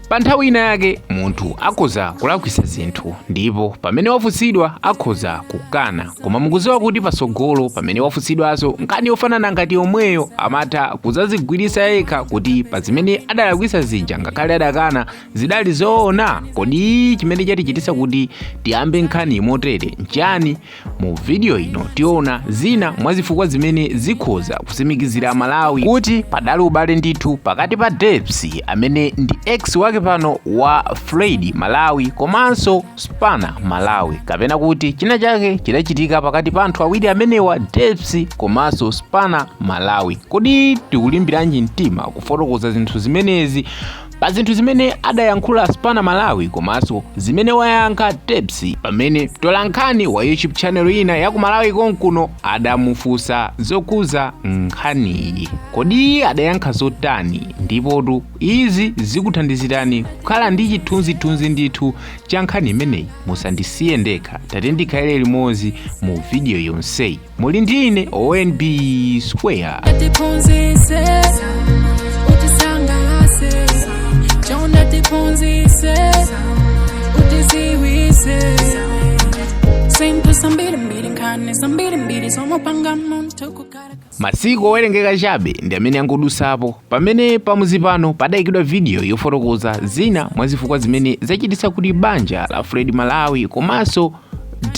Pa nthawi ina yake munthu akhoza kulakwitsa zinthu ndipo pamene wafunsidwa akhoza kukana, koma mukudziwa kuti patsogolo pamene wafunsidwanso nkhani yofanana ngati yomweyo amatha kudzazigwiritsa yekha kuti pa zimene adalakwitsa zija ngakhale adakana zidali zoona. Kodi chimene chatichititsa kuti tiyambe nkhani motere nchani? Mu video ino tiona zina mwa zifukwa zimene zikhoza kutsimikizira Malawi kuti padali ubale ndithu pakati pa Debs amene ndi ex wake pano wa Fred Malawi komanso Spanner Malawi, kapena kuti china chake chidachitika pakati pa anthu awiri amenewa, Debs komanso Spanner Malawi. Kodi tikulimbiranji mtima kufotokoza zinthu zimenezi? Pa zinthu zimene adayankhula Spanner Malawi komanso zimene wayankha Debs pamene mtolankhani wa YouTube channel ina ya ku Malawi konkuno adamufunsa zokhuza nkhaniyi. Kodi adayankha zotani? Ndipotu izi zikuthandizirani kukhala ndi chithunzithunzi ndithu cha nkhani imeneyi. Musandisiye ndekha, tate ndikhalire limodzi mu video yonseyi. Muli ndi ine ONB Square. Tiphunzitse, utisangalatse, chonde tiphunzitse, utidziwitse zinthu zambirimbiri, nkhani zambirimbiri zomupanga munthu kukhala. Masiku owerengeka chabe ndi amene angodusapo pamene pamudzi pano padayikidwa video yofotokoza zina mwa zifukwa zimene zachititsa kuti banja la Fred Malawi komanso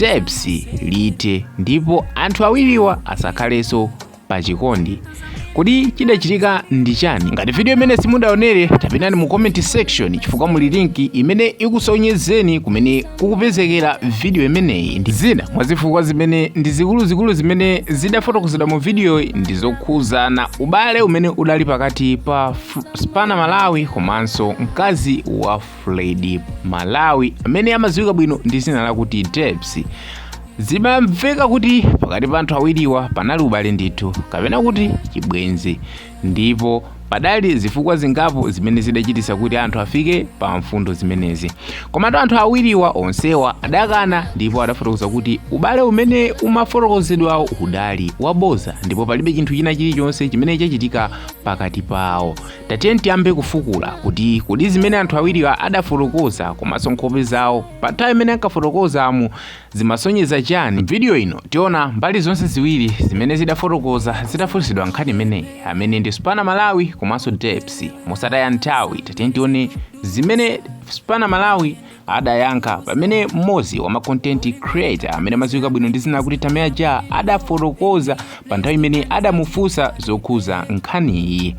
Debs lithe ndipo anthu awiriwa asakhalenso pachikondi. Kodi chidachitika ndi chani? Ngati video imene simudaonere, tapitani mu comment section chifukwa muli link imene ikusonyezeni kumene kukupezekera video imeneyi. Ndi zina mwa zifukwa zimene ndi zikuluzikulu zimene zidafotokozedwa mu video ndi zokhuzana ubale umene udali pakati pa Spanner Malawi komanso mkazi wa Fred Malawi amene amadziwika bwino ndi dzina lakuti Debs. Zimamveka kuti pakati pa anthu awiriwa panali ubale ndithu, kapena kuti chibwenzi, ndipo padali zifukwa zingapo zimene zidachititsa kuti anthu afike pa mfundo zimenezi. Komatu anthu awiriwa onsewa adakana ndipo adafotokoza kuti ubale umene umafotokozedwawo udali waboza ndipo palibe chinthu china chilichonse chimene chachitika pakati pawo. Tatiye tiyambe kufukula kuti kodi zimene anthu awiriwa adafotokoza komanso nkhope zawo pa nthawi imene ankafotokozamu zimasonyeza chani. Video ino tiona mbali zonse ziwiri zimene zidafotokoza zitafunsidwa nkhani imeneyi, amene ndi Spanner Malawi komanso Debs. Mosataya nthawi, tatiye tione zimene Spanner Malawi adayankha pamene mmodzi wa ma content creator amene amadziwika bwino ndi dzina lakuti Tamia Ja adafotokoza pa nthawi imene adamufunsa zokhuza nkhaniyi.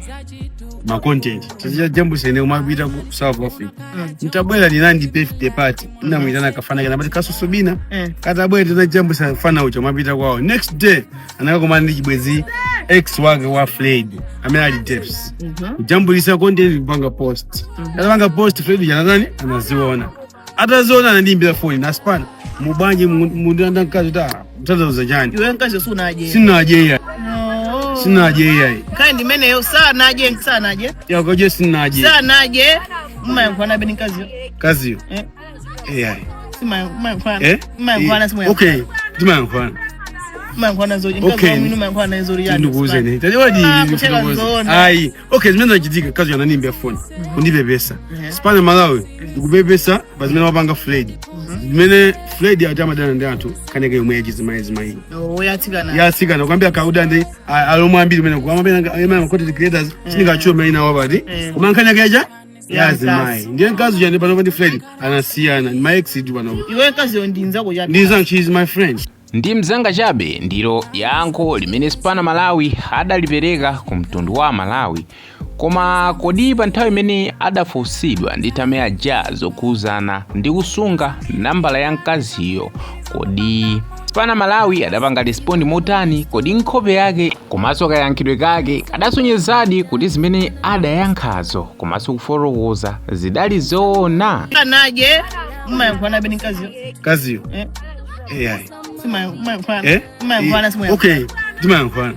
Ma content tichajambulisa ine umapita ku South Africa, ntabwera ndinali ndi birthday party, ndinamuyitana kafana kena pati kasusubina. Katabwera tinajambulisa fana uja umapita kwawo. Next day anakakumana ndi chibwenzi, ex wake wa Fred amene ali Debs, kujambulisa content, kupanga post. Atapanga post, Fred janatani anaziona. Ataziona anandiyimbira foni, naspana mubanje mundilanda mkazi ta mtazauza chani? Iwe mkazi sunaje? Sinaje. No. Sinaje iyayi. Nkhani ndimeneyo, sanaje, sanaje. Yakoje sinaje. Sanaje, mmayankhulana beni mkaziyo? Kaziyo? Eh. Iyayi. Simayankhulana? Eh? Mmayankhulana, simuyankhulana? Okay, timayankhulana. Mmayankhulana zoti mkazi wa mwini mmayankhulana zoti yani? Ndikuuzeni tatiwadi. Ah, kucheka zoona. Ayi, okay, zimene zachitika, kazi anandiimbira foni kundipepesa. Spanner Malawi, ndikupepesa pa zimene wapanga Fred, zimene Fred ati amadana ndi anthu kaneke yomwe yachizimayizimayi. Oyatsikana. Yasikana kwambira kauda ndi alomwe ambiri umene amene content creators sindingatchule mayina wapati, koma nkhani yake yacha yazimayi ndiye mkazi uja ndi panopa ndi Fred anasiyana, ndi my ex tu panopa. Iwe mkaziyo ndi nzako chabe? Ndi she is my friend. Ndi mzanga chabe ndilo yankho limene Spanner Malawi adalipereka ku mtundu wa Malawi. Koma kodi pa nthawi imene adafunsidwa ndi Tamia Ja zokhuzana ndi kusunga nambala ya mkaziyo, kodi Spanner Malawi adapanga respond motani? Kodi nkhope yake komanso kayankhidwe kake kadasonyezadi kuti zimene adayankhazo komanso kufotokoza zidali zoona? Sanaje, mmayankhulana beni mkaziyo? Kaziyo? Eh. Iyayi. Simayankhulana? Eh? Mmayankhulana, simuyankhulana? Okay, timayankhulana.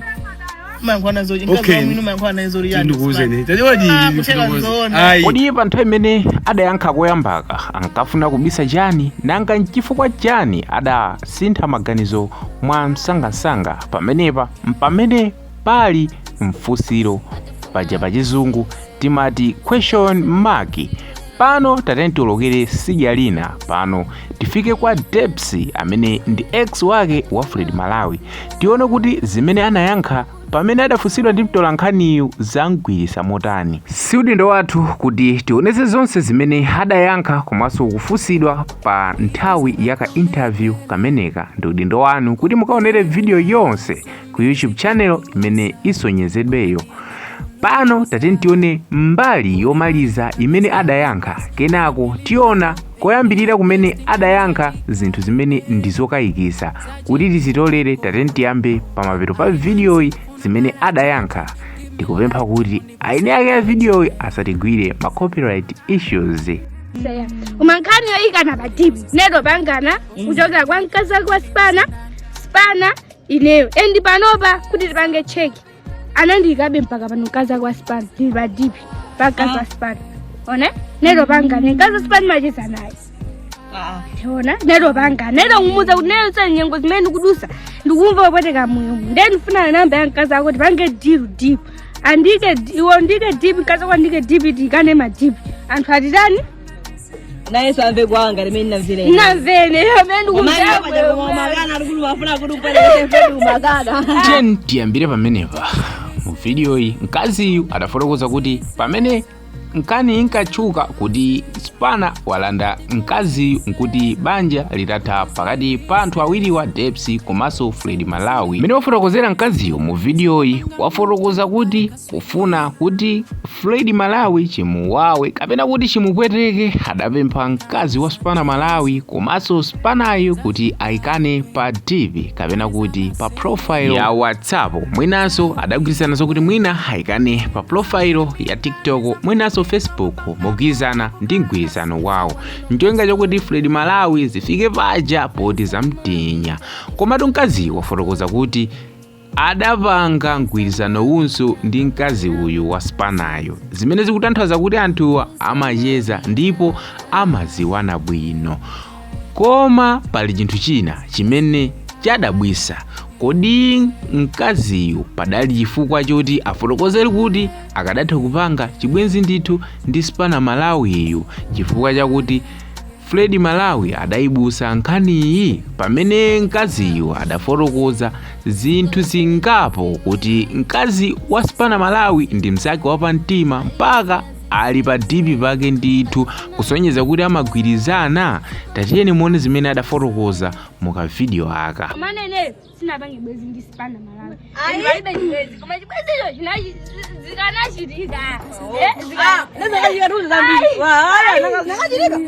Mmayankhulana zoti mkazi wa mwini mmayankhulana zoti yani? Ndikuuzeni tatiwadi. Ah, kucheka zoona. Ayi. Kodi pa nthawi imene adayankha koyambaka ankafuna kubisa chani? Nanga nchifukwa chani adasintha maganizo mwa msangamsanga? Pamenepa mpamene pali mfunsiro, paja pachizungu timati question mark. Pano tatiyeni tiolokere sidya lina. Pano tifike kwa Debs amene ndi ex wake wa Fred Malawi, tione kuti zimene anayankha pamene adafunsidwa ndi mtolankhaniyu zamgwirisa motani. Si udindo wathu kuti tionetse zonse zimene adayankha komanso kufunsidwa pa nthawi ya ka interview kameneka. Ndi udindo wanu kuti mukaonere video yonse ku YouTube channel imene isonyezedweyo. Pano tatiyeni tione mbali yomaliza imene adayankha, kenako tiona koyambirira kumene adayankha zinthu zimene ndizokayikisa kuti tizitolere. Tatiyeni tiyambe pamapeto pa vidiyoyi zimene adayankha. Ndikupempha kuti aine ake ya vidiyoyi asatigwire ma copyright issues. Koma nkhani yoyikana pa DP nero pangana kuchokera kwa mkazi wake wa Spana, Spana ineyo, and panopa kuti tipange check, anandiyikabe mpaka pano mkazi wake wa Spana ndili pa DP pa mkazi wa Spana. One nero pangana mkazi wa Spana macheza naye. Ona nero pangana nero ngumuza kuti nero sa nyengo zimene ndikudusa, ndikumva kupweteka moyo, ndiye ndifuna namba ya mkazi wako tipange deal DP, andike iwo ndike DP, mkazi wako andike DP, tikane ma DP, anthu atitani? Naye samve kwanga limene namvere. Namvene amene ndikumva. Makana ali mafuna kuti upeleke fedu makana. Tiyeni tiyambire pamenepa. Mu vidiyoyi mkaziyu adafotokoza kuti pamene nkani inkatchuka kuti Spana walanda mkaziyu, nkuti banja litatha pakati pa anthu awiriwa, Debs komanso Fred Malawi. Mmene wafotokozera mkaziyo mu vidiyoyi, wafotokoza kuti kufuna kuti Fred Malawi chimuwawe kapena kuti chimupweteke, adapempha mkazi wa Spana Malawi komanso Spanayo kuti ayikane pa DP kapena kuti pa profile ya WhatsApp. Mwinanso adagwirizana zokuti mwina ayikane pa profile ya TikTok, mwinanso Facebook, mogwirizana ndi mgwirizano wawo, ncholinga chokuti Fred Malawi zifike paja poti zamtinya. Komatu mkazi wafotokoza kuti adapanga mgwirizano unso ndi mkazi uyu wa Spanayo, zimene zikutanthauza kuti anthuwa amacheza ndipo amaziwana bwino. Koma pali chinthu china chimene chadabwisa. Kodi mkaziyu padali chifukwa choti afotokozere kuti akadatha kupanga chibwenzi ndithu ndi Spana Malawiyu, chifukwa chakuti Fred Malawi adayibusa nkhaniyi pamene mkaziyu adafotokoza zinthu zingapo kuti mkazi wa Spana Malawi ndi mzake wapamtima, mpaka ali pa DP pake ndithu, kusonyeza kuti amagwirizana? Tatiyeni muone zimene adafotokoza mu kavidiyo aka. Manene sinapange bwezi ndi Spana Malawi. And palibe chibwezi, koma chibwezicho zikanachitika. Nezakachika zambiri. Nakachirika.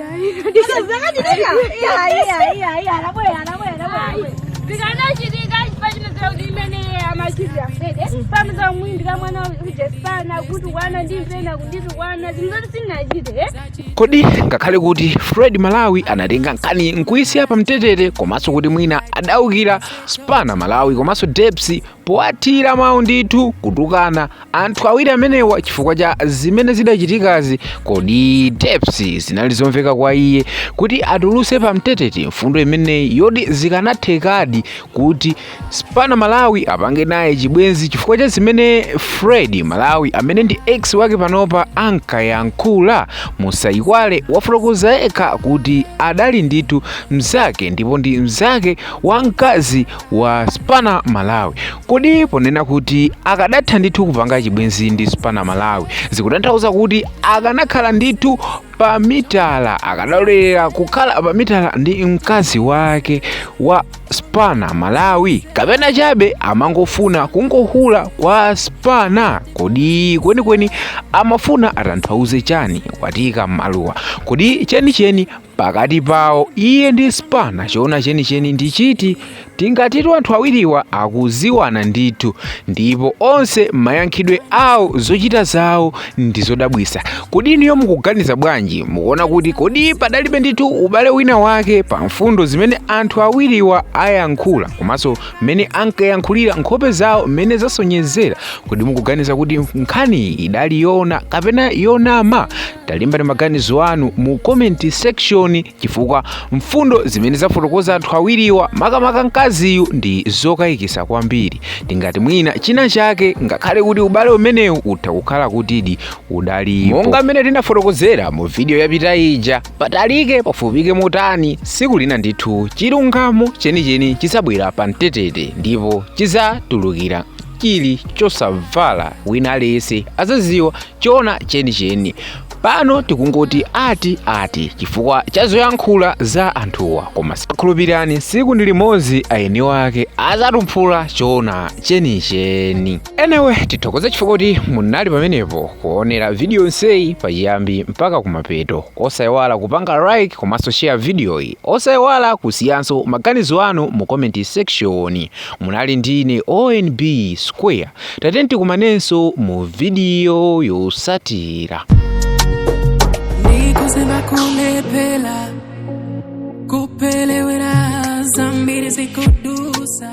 Zakachirika. Iya iya iya anabwera anabwera anabwera. Zikanachitika chipachinozera kuti imene amachitira Fred pameza mwindi kamwana uje Spana kuti wana ndimvena kunditukwana zinthu zoti sindinachite. Kodi ngakhale kuti Fred Malawi anatenga nkhani nkuyisiya pamtetete, komanso kuti mwina adawukira Spana Malawi komanso Debs powathira mawu ndithu kutukana anthu awiri amenewa chifukwa cha zimene zidachitikazi, kodi Debs zinali zomveka kwa iye kuti atuluse pamtetete mfundo imeneyi yoti zikanathekadi kuti Spana Malawi apange naye chibwenzi chifukwa cha zimene Fred Malawi amene ndi ex wake panopa ankayankhula? Musayiwale wafotokoza yekha kuti adali ndithu mzake, ndipo ndi mzake wa mkazi wa Spana Malawi. Kodi ponena kuti akadatha ndithu kupanga chibwenzi ndi Spana Malawi, zikutanthauza kuti akanakhala ndithu pa mitala, akadalolera kukhala pa mitala ndi mkazi wake wa Spana Malawi, kapena chabe amangofuna kungohula kwa Spana? Kodi kwenikweni amafuna atanthauze chani watika maluwa? Kodi chenicheni pakati pawo iye ndi Spana choona chenicheni ndi chiti? Tingatitu anthu awiriwa akuziwana ndithu, ndipo onse mayankhidwe awo, zochita zawo ndi zodabwisa. Kodi inuyo mukuganiza bwanji? Mukuona kuti kodi padalibe ndithu ubale wina wake pa mfundo zimene anthu awiriwa Ayankhula komanso mmene ankayankhulira, nkhope zawo mmene zasonyezera. Kodi mukuganiza kuti nkhani idali yona kapena yonama? Talembani maganizo anu mu comment section, chifukwa mfundo zimene zafotokoza anthu awiriwa, makamaka mkaziyu, ndi zokayikitsa kwambiri. Tingati mwina china chake, ngakhale kuti ubale umenewu utha kukhala kutidi udalipo monga mmene tinafotokozera mu video yapita ija. Patalike pafupike motani, siku lina ndithu chilungamo chenicheni chizabwera pa mtetete ndipo chizatulukira chili chosavala. Wina aliyense azaziwa chona chenicheni. Pano tikungoti ati ati chifukwa cha zoyankhula za anthuwa, koma khulupirani, siku ndi limodzi aeni wake azatumphula chona chenicheni. Anyway, tithokoze chifukwa kuti munali pamenepo kuonera video yonseyi pachiyambi mpaka kumapeto. Osayiwala kupanga like komanso share video iyi. Osayiwala kusiyanso maganizo anu mu comment section. Munali ndine ONB Square. Tatenti tikumanenso mu video yosatira. Ndikuziva kulephera, kupelewera, zambiri zikudusa.